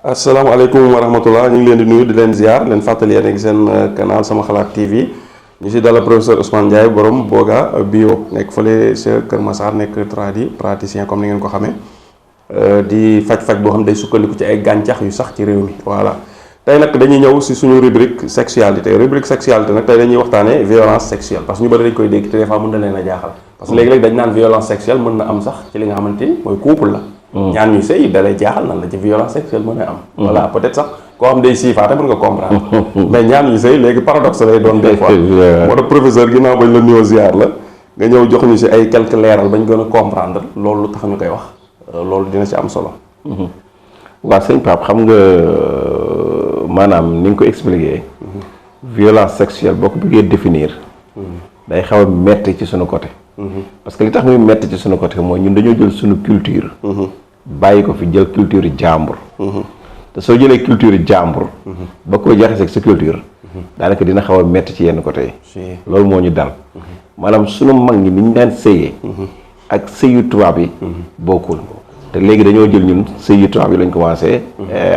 asalaamaaleykum wa rahmatullah ñu ngi leen di nuyu di leen ziar leen fàttali yéen ak seen canal Sama Xalaat TV ñu si dala professeur Ousmane Ndiaye borom Boga bio nekk fële sa Kër Massar nekk praticien comme ni ngeen ko xamee di faj boo xam day sukkandiku ci ay gàncax yu sax ci réew mi voilà. tey nag dañuy ñëw si suñu rubrique sexualité nag tey dañuy waxtaanee violence sexuelle parce que ñu bëri dañ koy dégg te des fois mën na leen a jaaxal parce que léegi-léegi dañ naan violence sexuelle mën na am sax ci li nga xamante ni mooy couple la. ñaan ñuy sëy dalay jaaxal nan la ci violence sexuelle mën a am. voilà peut-être sax koo xam day siifaate mën nga comprendre. mais ñaan ñuy sëy léegi paradoxe lay doon des fois. moo tax professeur ginnaaw bañ la nuyoo ziar la nga ñëw jox ñu si ay quelques leeral bañ gën a comprendre loolu lu tax ñu koy wax loolu dina si am solo. waaw sëñ Pape xam nga maanaam ni nga ko expliqué. violence sexuelle boo ko bëggee définir. day xaw a metti ci suñu côté. parce que li tax muy metti ci suñu côté mooy ñun dañoo jël suñu culture. bàyyi ko fi jël culture jàmbur. te soo jëlee culture jàmbur. ba ko jaxase ak sa culture. daanaka dina xaw a metti ci yenn côté yi. loolu moo ñu dal. maanaam sunu mag ñi ni ñu daan sëyee. ak sëyu tubaab yi. bokkul te léegi dañoo jël ñun sëyu tubaab yi lañ commencé.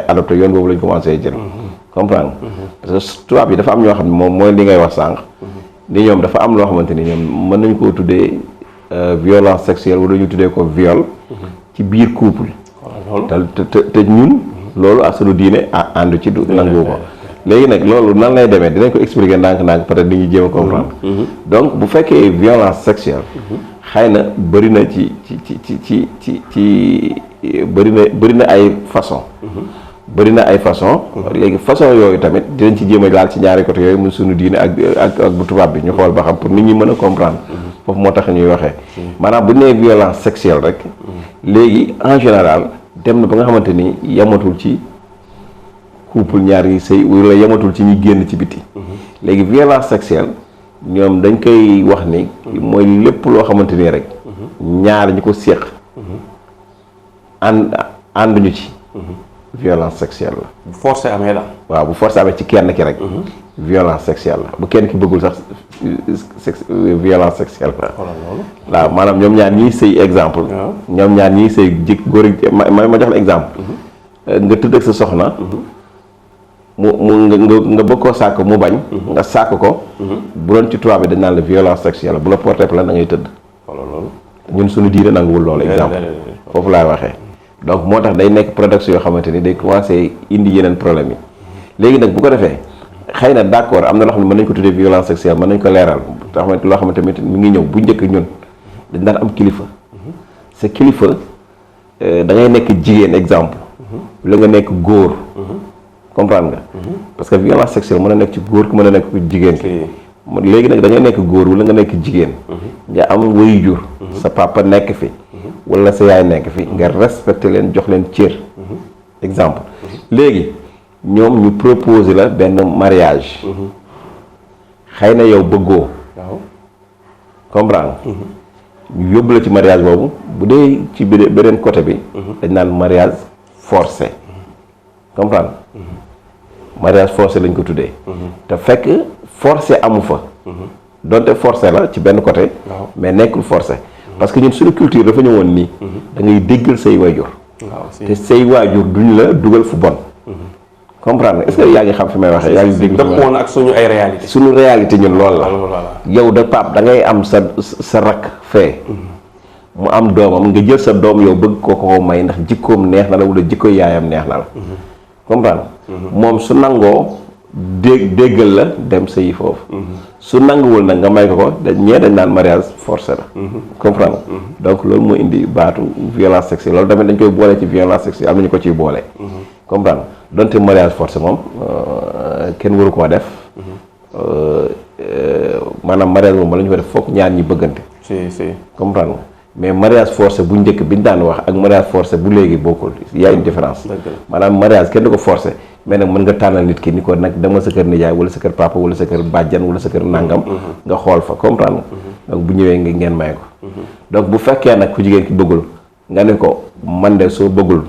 adopté yoon boobu lañ commencé jël. comprendre parce que tubaab yi dafa am ñoo xam ne moom mooy li ngay wax sànq. ni ñoom dafa am loo xamante ni ñoom mën nañu koo tuddee violence sexuelle wala ñu tuddee ko viol. ci biir couple. te ñun loolu ak sunu diine àndu ci du nangu ko. léegi nag loolu nan lay demee dinañ ko expliquer ndànk-ndànk peut-être di ñu jéem a comprendre. donc bu fekkee violence sexuelle. xëy na bëri na ci bëri na ay façon bëri na ay façon léegi façon yooyu tamit dinañ ci jéem a laal ci ñaari côté yooyu mu suñu diine ak bu tubaab bi ñu xool ba xam pour nit ñi mën a comprendre foofu moo tax ñuy waxee maanaam bu nee violence sexuelle rek léegi en général dem na ba nga xamante ni yamatul ci couple ñaar yi sëy wala yamatul ci ñi génn ci biti léegi violence sexuelle ñoom dañ koy wax ni mooy lépp loo xamante ni rek ñaar ñi ko séq ànduñu ci violence sexuelle la. bu forcé amee la. waaw bu forcé amee ci kenn ki rek. violence sexuelle la bu kenn ki bëggul sax violence sexuelle la. waaw maanaam ñoom ñaar ñiy sëy exemple. ñoom ñaar ñiy sëy góor ma jox la exemple. nga tëdd ak sa soxna. nga bëgg koo sàkk mu bañ. nga sàkk ko. bu doon ci tubaab bi dañ naan la violence sexuelle bu la porté plainte da ngay tëdd. ñun suñu diine nanguwul loolu exemple foofu laay waxee. donc moo tax day nekk production yoo xamante ni day commencé indi yeneen problème yi léegi nag bu ko defee xëy na d'accord am na loo xam ne mën nañ ko tuddee violence sexuelle mën nañ ko leeral tax loo xamante tamit mi ngi ñëw bu njëkk ñun dañ daan am kilifa sa kilifa da ngay nekk jigéen exemple la nga nekk góor comprendre nga parce que violence sexuelle mën a nekk ci góor ki mën a nekk jigéen ki léegi nag da ngay nekk góor wala nga nekk jigéen nga am waajur sa papa nekk fi wala sa yaay nekk fi nga respecté leen jox leen cër exemple léegi ñoom ñu proposé la benn mariage xëy na yow bëggoo comprendre ñu yóbbu la ci mariage boobu bu dee ci beneen côté bi dañ naan mariage forcé comprendre mariage forcé lañ ko tuddee te fekk forcé amu fa donte forcé la ci benn côté mais nekkul forcé parce que ñun suñu culture dafa ñëwoon nii da ngay déggal say waajur te say waajur duñ la dugal fu bon comprendre est-ce que yaa ngi xam fi may waxee yaa ngi dégg dëppoon ak suñu ay réalité suñu réalité ñun loolu la yow de Pape da ngay am sa rakk fee mu am doomam nga jël sa doom yow bëgg ko may ndax jikkoom neex na la wala jikko yaayam neex na la comprendre moom su nangoo déggal la dem sëyi foofu su nanguwul nag nga may ko dañ naan mariage forcé la comprendre donc loolu moo indi baatu violence sexuelle loolu tamit dañ koy boole ci violence sexuelle am nañu ko ciy boole comprendre donte mariage forcé moom kenn waru koo def maanaam mariage moom la ñu ko def foog ñaar ñi bëggante comprendre nga mais mariage forcé bu njëkk bi ñu daan wax ak mariage forcé bu léegi bokkul y a une différence maanaam mariage kenn du ko forcé mais nag mën nga tànnal nit ki ni ko nag dama sa kër nijaay wala sa kër papa wala sa kër bàjjan wala sa kër nàngam nga xool fa comprendre nga donc bu ñëwee nga ngeen may ko donc bu fekkee nag ku jigéen ki bëggul nga ne ko man de soo bëggul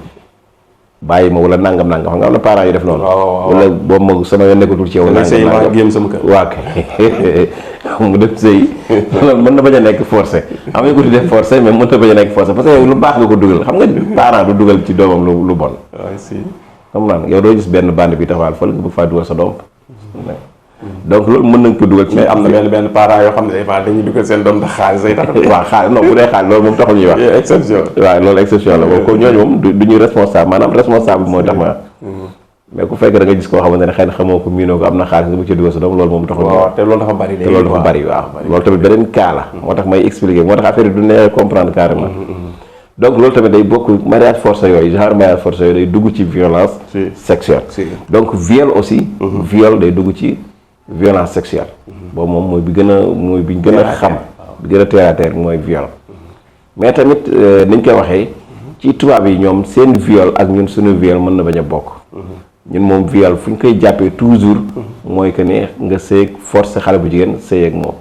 bàyyi ma wala nangam xam nga am na parents yu def noonu wala boobu ma sama yoon nekkatul ci yow nangam sama kër waa kay mu def sëy loolu mën na bañ a nekk forcé xam nga ko di def forcé mais mën na bañ a nekk forcé parce que yow lu baax nga ko dugal xam nga parent du dugal ci doomam lu bon xam naa yow doo gis benn bande bi taxawal fa la nga bëgg faa dugal sa doom. donc loolu mën nañ ko dugal ci. mais am na benn parents yoo xam ne des fois dañuy dugal seen doom ndax xaalis ay tax. waaw xaalis non bu dee xaalis loolu moom taxul ñuy wax. exception. waaw loolu exception la moom comme ñooñu moom du ñu responsable maanaam responsable bi mooy tax ma. mais ku fekk da nga gis koo xamante ne xëy na xamoo ko miinoo ko am na xaalis nga bu ci dugal sa doom loolu moom taxul. waaw te loolu dafa bari léegi. te loolu dafa bari waaw. loolu tamit beneen cas la. moo tax may expliquer moo tax affaire yi du ne comprendre carrément. donc loolu tamit day bokk mariage forcé yooyu genre mariage forcé yooyu day dugg ci violence sexuelle. donc viol aussi. viol day dugg ci violence sexuelle. boobu moom mooy bi gën a xam. bi gën a terre à terre mooy viol. mais tamit niñ koy waxee. ci tubaab yi ñoom seen viol ak ñun suñu viol mën na bañ a bokk. ñun moom viol fu ñu koy jàppee toujours. mooy que ne nga sëy force xale bu jigéen sëy ak moom.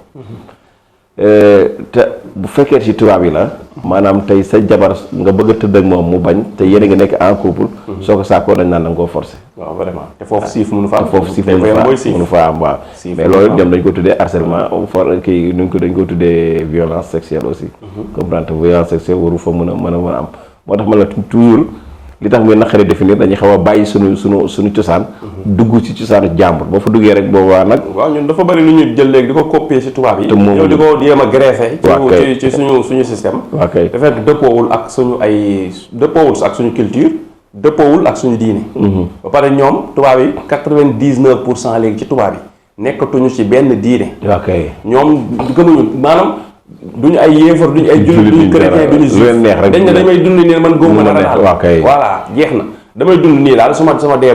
te bu fekkee ci tubaab yi la. maanaam tey sa jabar nga bëgg a tëdd ak moom mu bañ te yéen a ngi nekk en couple. soo ko saakoo dañ naan da nga koo forcé. waaw vraiment te foofu siif mënu fa am. foofu siif mënu fa am waaw. mais loolu ñoom dañ ko tuddee harcèlement kii dañ ko tuddee violence sexuelle aussi. comprendre violence sexuelle waru fa mën a am. moo tax ma la toujours li tax muy naqaree définir dañuy xaw a bàyyi suñu cosaan. dugg ci cosaanu jàmbur boo fa duggee rek boobaa nag. waaw ñun dafa bari lu ñuy jël léegi di ko copier ci tubaab yi. te moom di ko jéem a greffé. ci suñu système. waaw kay dafa dëppoowul ak suñu culture. dëppoowul ak suñu diine. ba pare ñoom tubaab yi 99% léegi ci tubaab yi nekkatuñu ci benn diine. waaw kay ñoom gëmuñu maanaam. duñu ay yéefar duñu ay jullit duñu chrétien duñu juif dañ ne damay dund nii man góob ma dara daal voilà jeex na damay dund nii daal sama dee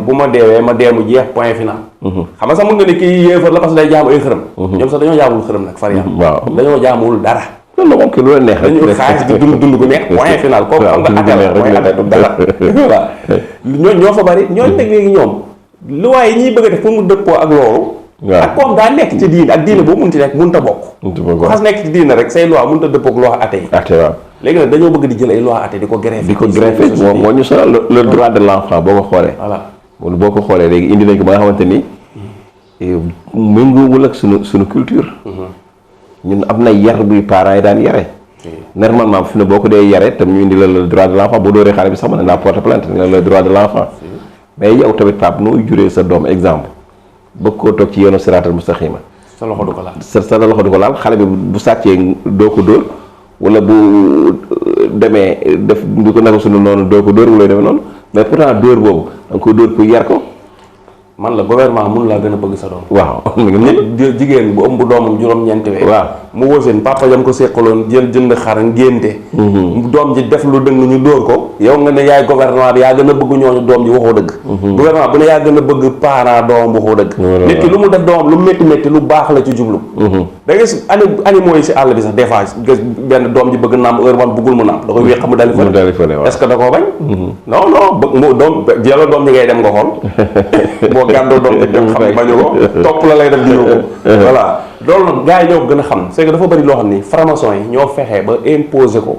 bu ma deewee ma dee mu jeex point final. xam nga sax mën nga ne kii yéefar la parce que day jaamu ay xërëm. ñoom sax dañoo jaamul xërëm nag far yàlla. dañoo jaamul dara. non moom kii lu la neex rek dañu xaalis di dund gu neex point final kooku xam nga atel mooy atel du dara voilà ñoo fa bari ñooñu nag léegi ñoom lu waaye ñiy bëgg a def pour mu dëppoo ak loolu. waaw ak comme daa nekk ci diine ak diine boobu mënut a nekk mënut a bokk. xas nekk ci diine rek say loi mënut a dëppoo ak loi athée yi. waaw léegi nag dañoo bëgg di jël ay loi athée di ko greffer. moo ñu sonal le droit de l'enfant boo ko xoolee. voilà boo ko xoolee léegi indi nañ ko ba nga xamante ni méngoowul ak suñu culture. ñun am na yar buy parents yi daan yare. normalement fi ne boo ko dee yare tam ñu indi la le droit de l'enfant boo dooree xale bi sax mën na laa porter plainte le droit de l'enfant. mais yow tamit Pape noo juree sa doom exemple. bëgg koo toog ci yoonu siraatal mustaqiima sa loxo du ko laal sa loxo du ko laal xale bi bu sàccee doo ko dóor wala bu demee def du ko naka sunu noonu doo ko dóor wala demee noonu mais pourtant dóor boobu da nga ko dóor pour yar ko. man la gouvernement mun laa gën a bëgg sa doom. waaw nit jigéen bu ëmb doomam juróom-ñeenti weer. waaw mu wóoseen papa jam ko seqaloon jënd xar ngénte. doom ji def lu dëng ñu dóor ko. yow nga ne yaay gouvernement bi yaa gën a bëgg ñooñu doom ji waxoo dëgg. gouvernement bu ne yaa gën a bëgg parent doomam waxoo dëgg. nit ki lu mu def doomam lu métti lu baax la ci jublu. da ngay gis animaux yi si àll bi sax des fois benn doom ji bëgg naam heure man bëggul mu naam da koy wéq mu dali fële. est-ce que da koo bañ. non doom jëlal doom ji ngay dem nga xool gàddoo doom bi dem xam bañu ko topp la lay def diñu ko voilà loolu nag gars yi ñoo gën a xam c'est que dafa bëri loo xam ni franc-maçon yi ñoo fexe ba imposer ko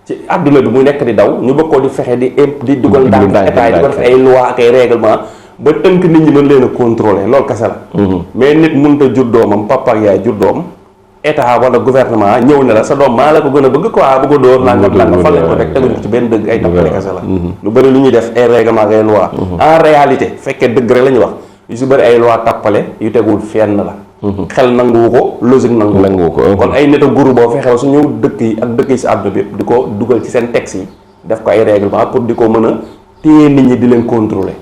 ci adduna bi muy nekk di daw ñu bëgg koo di fexe di dugal ndànk état yi di ko def ay loi ak ay règlement ba tënk nit ñi mën leen a contrôler loolu kese la mais nit mënut a jur doomam papa ak yaay jur doom état wala gouvernement ñëw ne la sa doom maa la ko gën a bëgg quoi bu ko dóor nangam fan lañ ko teg teguñu ko ci benn dëgg ay tappale kese la lu bëri lu ñuy def ay règlement ak ay loi en réalité fekkee dëgg rek la ñuy wax yu si bëri ay loi tappale yu tegul fenn la xel nanguwu ko logique nanguwu ko kon ay nit a guru boo fexew su ñëw dëkk yi ak dëkk yi si àdduna bi yëpp di ko dugal ci seen texte yi def ko ay règlement pour di ko mën a téye nit ñi di leen contrôler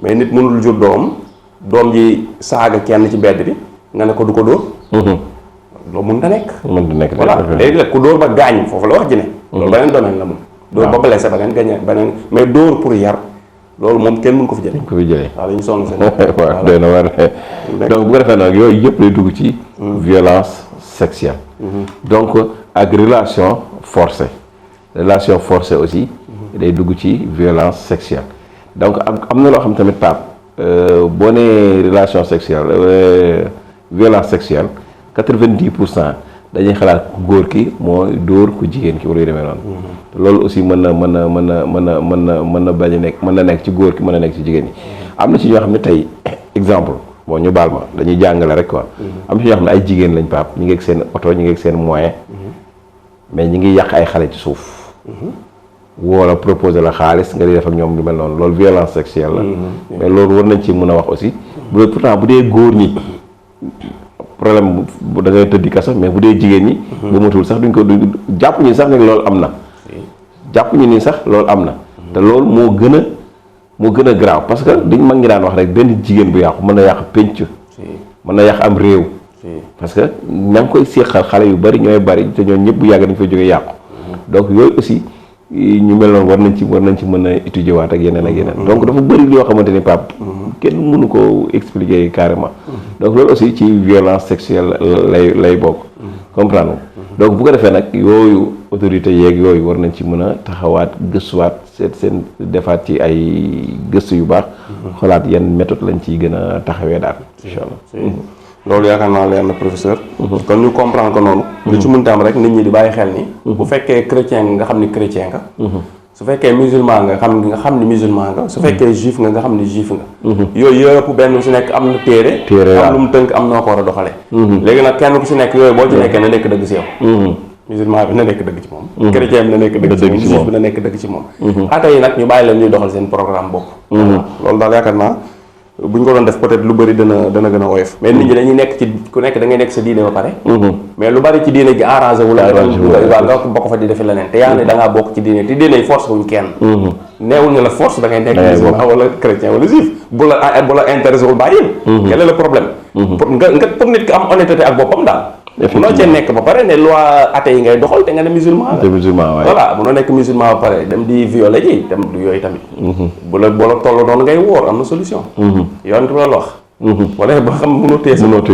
mais nit mënul jur doom ji saaga kenn ci mbedd bi nga ne ko du ko dóor loolu mënut a nekk voilà léegi nag ku dóor ba gaañ foofu la wax ji ne loolu beneen domaine la moom dóor ba blessé beneen gañe beneen mais dóor pour yar loolu moom kenn mën ko fi jëlee waaw dañu sonn seen waaw doy na war donc bu ko defee nag yooyu yëpp lay dugg ci violence sexuelle donc ak relation forcée aussi day dugg ci violence sexuelle donc am na loo xam tamit Pape boo nee relation sexuelle violence sexuelle 90% dañuy xalaat ku góor ki mooy dóor ku jigéen ki wala yu demee noonu loolu aussi mën na bañ a nekk mën na nekk ci góor ki mën na nekk ci jigéen ñi am na ci ñoo xam ne tey exemple bon ñu baal ma dañuy jàngale rek quoi am na ci ñoo xam ne ay jigéen lañ Pape ñu ngi ak seen oto ñu ngi ak seen moyen mais ñu ngi yàq ay xale ci suuf wala proposer la xaalis nga di def ak ñoom lu mel noonu loolu violence sexuelle la. mais loolu war nañ ci mën a wax aussi bu dee pourtant bu dee góor ñi problème bu da ngay tëddi kaso mais bu dee jigéen ñi. ba matul sax duñ jàpp ñi sax ne loolu am na. jàpp ñu ni sax loolu am na. te loolu moo gën a grave parce que dañ mag ñi daan wax rek benn jigéen bu yàqu mën na yàq pénc. mën na yàq am réew. parce que ña ngi koy seexal xale yu bari ñooy bari te ñoom ñëpp bu yàgg dañ fay jógee yàqu. donc yooyu aussi ñu mel noonu war nañ ci mën a étudier waat ak yeneen ak yeneen. donc dafa bëri yoo xamante ni Pape kenn mënu ko expliquer carrément. donc loolu aussi ci violence sexuelle lay bokk. comprendre donc bu ko defee nag yooyu autorité yeeg yooyu war nañ ci mën a taxawaat gëstuwaat seen defaat ci ay gëstu yu baax. xolaat yan méthode lañ ciy gën a taxawee daal incha allah. loolu yaakaar naa leer na professeur. kon ñu comprendre ko noonu. lu ci mënta am rek nit ñi di bàyyi xel ni. bu fekkee chrétien nga xam ni chrétien nga. su fekkee musulman nga xam ni musulman nga. su fekkee juif nga xam ni juif nga. yooyu yëpp benn bu si nekk am na téere. am lu mu tënk am noo ko war a doxalee. léegi nag kenn ku si nekk yooyu boo ci nekkee na nekk dëgg si yow. musulman bi na nekk dëgg ci moom. chrétien bi na nekk dëgg ci moom juif bi na nekk dëgg ci moom. ate yi nag ñu bàyyi leen ñuy doxal seen programme bopp. loolu daal yaakaar naa. bu ñu ko doon def peut-être lu bëri dana gën a oyof mais nit ñi dañuy nekk ci ku nekk da ngay nekk sa diine ba pare. mais lu bari ci diine gi arrangé wu la. nga bokk fa di defi leneen te yaa ne da ngaa bokk ci diine te diine yi force wuñ kenn. neewul ñu la force da ngay nekk musulman wala chrétien wala juif bu la intéressé wul bàyyil. quel est le problème. pour nit ki am honnêteté ak boppam daal. munoo cee nekk ba pare ne loi athée yi ngay doxal te nga ne musulman la. voilà munoo nekk musulman ba pare dem di violer ji dem du yooyu tamit. bu la toll noonu ngay woor am na solution. yoon tu la wax. wala ba xam munoo téye sa bopp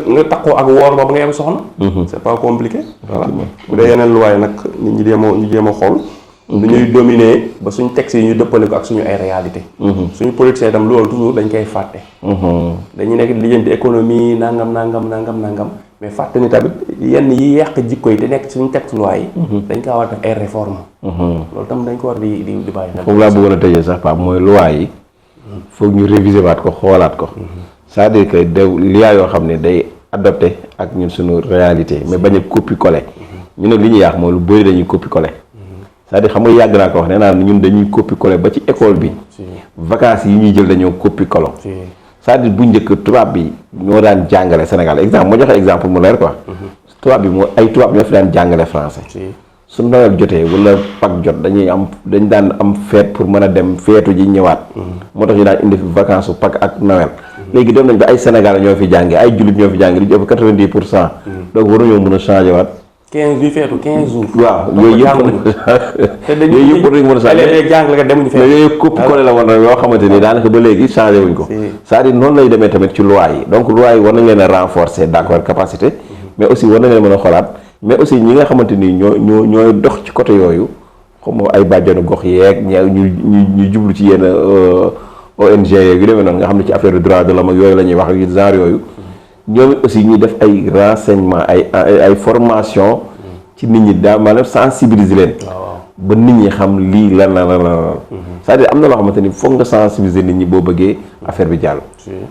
nga takkoo ak woor ba nga yem soxna. c'est pas compliqué. voilà bu dee yeneen loi yi nag nit ñi jéem a xool. nu ñuy dominer ba suñu texte yi ñu dëppale ko ak suñu ay réalité suñu politiciens itam loolu toujours dañ koy fàtte. dañuy nekk lijjanti économie nangam mais fàtte ni tamit yenn yi yàq jikko yi te nekk suñu texte loi yi. dañ ko war a def ay réforme loolu tam dañ ko war di bàyyi. foofu laa bëggoon a tëjee sax Pape mooy loi yi. foog ñu réviser waat ko xoolaat ko. c'est-à-dire que loi yoo xam ne day adopté ak ñun suñu réalité mais bañ a copier-coller. ñu ne li ñu yàq mooy lu bëri dañuy copier-coller. c'est-à-dire xam nga yàgg naa ko wax nee naa ñun dañuy copier-coller ba ci école bi. vacances yi ñuy jël dañoo copier-coller. c'est-à-dire bu njëkk tubaab bi ñoo daan jàngale Sénégal exemple moo joxe exemple mu leer quoi. tubaab bi ay tubaab ñoo fi daan jàngale français. su Noël jotee wala Pâques jot dañ daan am fête pour mën a dem feetu ji ñëwaat. moo tax ñu daan indi fi vacances su Pâques ak Noël. léegi dem nañ ba ay Sénégal ñoo fi jàngee ay jullit ñoo fi jàngee li ñu ëpp 90%. donc waruñoo mën a changé waat. 15 jours feetu 15 jours. waaw yooyu yëpp yooyu yëpp war nañu mën a changé jàngale nga demuñu mais yooyu copier-coller la woon rek yoo xamante ni daanaka ba léegi changé wuñ ko. c'est-à-dire noonu lay demee tamit ci loi yi donc loi yi war nañ leen a renforcer d'accord capacité mais aussi war nañ leen mën a xoolaat mais aussi ñi nga xamante ni ñooy dox ci côté yooyu xam nga ay bàjjenu gox yeeg ñu jublu ci yenn ONG yeeg yu demee noonu nga xam ne ci affaire de droit de l'homme ak yooyu la ñuy wax ak genre yooyu ñoom aussi ñuy def ay renseignement ay formation ci nit ñi daa maanaam sensibiliser leen. ba nit ñi xam lii lan la c'est-à-dire am na loo xamante ni foog nga sensibiliser nit ñi boo bëggee affaire bi jàll.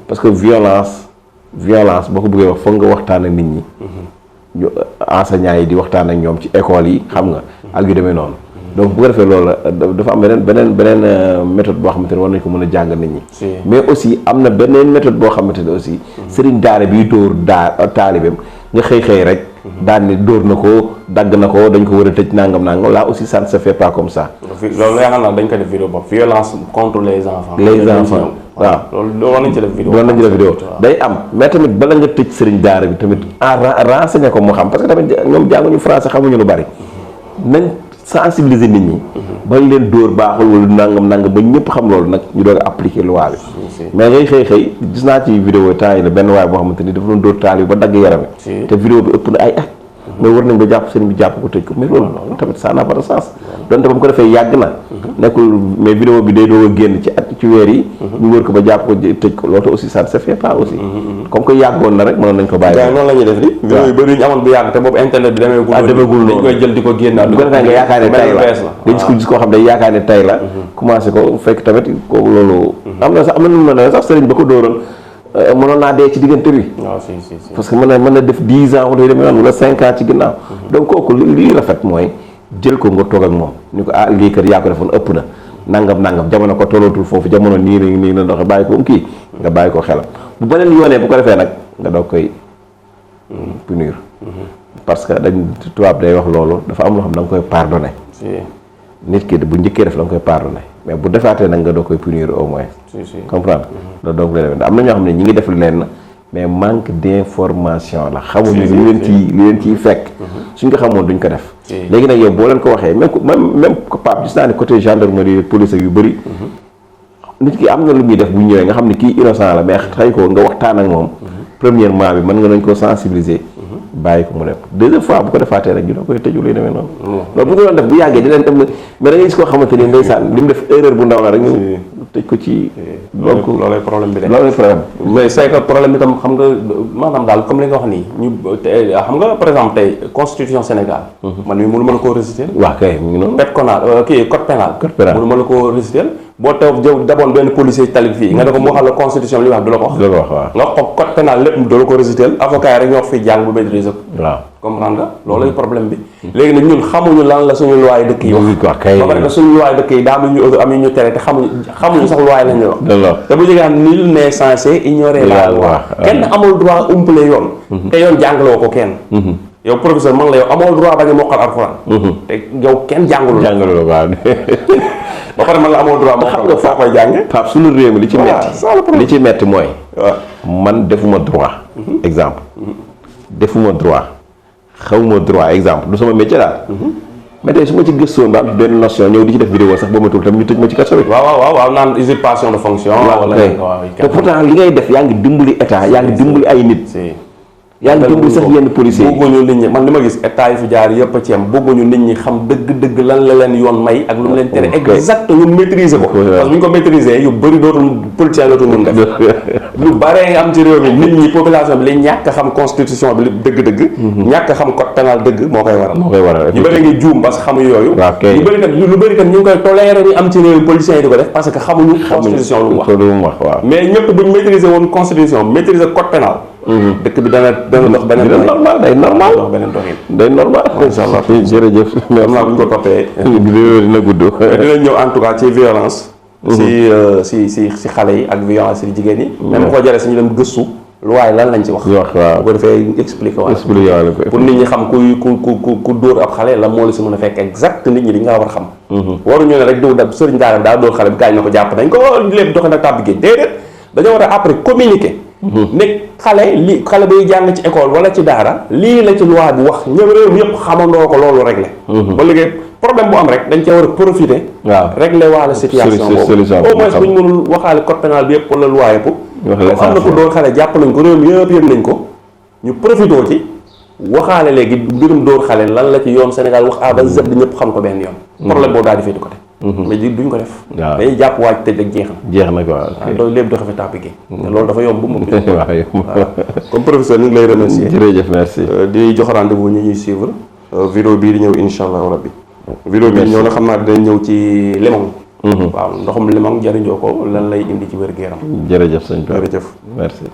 parce que violence boo ko bëggee wax foog nga waxtaan ak nit ñi. ñu enseignants yi di waxtaan ak ñoom ci école yi xam nga ak yu demee noonu. donc bu ko defee loolu dafa am beneen méthode boo xamante ne war nañ ko mën a jàng nit ñi. mais aussi am na beneen méthode boo xamante ne aussi. sëriñ daara bi dóor taalibeem nga xëy rek. daan ni dóor na ko dagg na ko dañ ko war a tëj nangam là aussi ça ne se fait pas comme ça. loolu yaakaar naa dañ ko def vidéo bopp violence contre les enfants. waaw loolu war nañ ci def vidéo. day am mais tamit bala nga tëj sëriñ daara bi tamit renseigner ko mu xam parce que tamit ñoom jànguñu français xamuñu lu bari nañ sensibiliser nit ñi. bañ leen dóor baaxul wala nangam ba ñëpp xam loolu nag ñu doog a appliquer loi bi. mais ngay xëy gis naa ci vidéo temps yi la benn waay boo xamante ni dafa doon dóor taal bi ba dagg yaram te vidéo bi ëpp na ay at. mais war nañ ba jàpp sëriñ bi jàpp ko tëj ko mais loolu tamit ça n'a pas de sens. donte ba mu ko defee yàgg na. nekkul mais vidéo bi day doog a génn ci weer yi. ñu wër ko ba jàpp ko tëj ko loolu aussi ça ne se fait pas aussi. comme que yàggoon na rek mënoon nañ ko bàyyi. waaw noonu la ñuy def di. vidéo yu bëri ñu amoon bu yàgg te boobu internet bi demeegul noonu dañ koy jël di ko génnaat. bu ko defee nga yaakaar ne tay la nga gis koo xam ne yaakaar ne tay la. commencé ko fekk tamit kooku loolu. am na nu mu ne sax sëriñ ba ko dóoroon mënoon naa dee ci diggante bi. parce que mën na def 10 ans wala 5 ans ci ginnaaw. donc kooku li rafet mooy jël ko nga toog ak moom ni ko lii kër yaa ko defoon ëpp na nangam jamono ko tollootul foofu jamono nii la doxe bàyyi ko kii nga bàyyi ko xelam bu beneen yoonee bu ko defee nag nga doog koy punir parce que dañ tubaab day wax loolu dafa am loo xam da nga koy pardonné nit ki bu njëkkee def da nga koy pardonné mais bu defaatee nag nga doog koy punir au moins comprendre loolu donc la demee am na ñoo xam ne ñi ngi def leen mais manque d'information la xamuñu li leen ciy fekk suñ ko xamoon duñ ko def léegi nag yow boo leen ko waxee même Pape gis naa ne côté gendarmerie police yu bëri nit ki am na lu muy def bu ñëwee nga xam ne kii innocent la mais xëy ko nga waxtaan ak moom premièrement bi mën nga nañ ko sensibiliser bàyyi ko mu dem deuxième fois bu ko defaatee rek ñu doo koy tëju lay demee noonu loolu bu ko doon def bu yàggee di leen dem mais da ngay gis koo xamante ni ndeysaan li mu def erreur bu ndaw la rek ñu tëj ko ci donc loolay problème bi de loolay problème mais c'est que problème bi tam xam nga maanaam daal comme li nga wax nii ñu xam nga par exemple tey constitution Sénégal man mii mënu ma la koo réciter waaw kay mu ngi noonu code pénal mënu ma la koo réciter boo teew daboon benn policier tali fii nga ne ko mu waxal la constitution li wax du la ko wax waaw nga wax ko code pénal lépp du la ko réciter avocat yi rek ñoo fi jàng bu maîtriser ko waaw comprendre nga loolu lay problème bi léegi nag ñun xamuñu lan la suñu loi dëkk yi wax ba pare que suñu loi dëkk yi daa am ñu tere te xamuñu sax loi lañuy wax te bu jógee xam nul n'est censé ignorer la loi kenn amul droit umpale yoon te yoon jàngaloo ko kenn yow professeur man la yow amoo droit bañ a mokkal alxuraan te yow kenn jàngalu la ba pare man la amoo droit mokkal nga foo koy jànge Pape suñu réew mi li ci metti mooy man defuma droit exemple defuma droit xawma droit exemple du sama métier daal mais tey su ma ci gëstoon ba am benn notion ñëw di ci def vidéo sax ba ma tul tam ñu tëj ma ci kaso bi waaw naan usurpation de fonction wala te pourtant li ngay def yaa ngi dimbali état yaa ngi dimbali ay nit yaa ngi dimbali sax yenn policiers yi bëgguñu nit ñi man li ma gis état yi fi jaar yëpp a ci am bëgguñu nit ñi xam dëgg-dëgg lan la leen yoon may ak lu mu leen tere exact ñu maîtriser ko parce que bu ñu ko maîtriser yu bëri dootul politicien dootul mun def lu bare am ci réew mi nit ñi population bi li ñàkk a xam constitution bi dëgg-dëgg ñàkk a xam code pénal dëgg moo koy waral ñu bëri ngi juum parce que xamuñu yooyu ñu bëri tam ñu ngi koy toléré ni am ci réew mi politiciens yi di ko def parce que xamuñu constitution lu mu wax mais ñëpp buñ maîtriser woon constitution maîtriser code pénal dëkk bi dana dox beneen day normal dox beneen doxin day normal incha allah jërëjëf xam naa bu ñu ko toppee dina gudd dinañ ñëw en tout cas ci violence si xale yi ak violence si jigéen yi même koo jëlee suñu dem gëstu lu waaye lan lañ ci wax bu ko defee expliqué waale pour nit ñi xam ku dóor ab xale la moo la si mën a fekk exact nit ñi di nga war a xam waruñu ne rek diw da sëriñ daara daa dóor xale bi gaañ na ko jàpp nañ ko lépp doxe nag tàbbi géej déedéet dañoo war a après communiquer ne xale buy jàng ci école wala ci daara lii la ci loi bi wax ñëw réew mi yëpp xamandoo ko loolu réglé ba liggéey problème bu am rek dañ cee war a profiter réglé waale situation boobu au moins buñ mënul waxaale code pénal bi yëpp wala loi yëpp am na ko dóor xale jàpp nañ ko réew mi yëpp yëg nañ ko ñu profitoo ci waxaale léegi mbirum dóor xale lan la ci yoon Sénégal wax A ba Z ñëpp xam ko benn yoon problème boobu daal di féeti côté mais duñ ko def dañuy jàpp waaj tëj ak jeex na quoi loolu lépp doxe fi tàbbi gi loolu dafa yomb bu mu comme professeur ñu ngi lay remercier jërëjëf merci di jox rendez-vous ñu ñuy suivre vidéo bii di ñëw insha allah rabbi vidéo bii ñëw na xam naa dinañ ñëw ci limon waaw ndoxum limon jëriñoo ko lan lay indi ci wér-gu-yaram jërëjëf sëñ Pape jërëjëf merci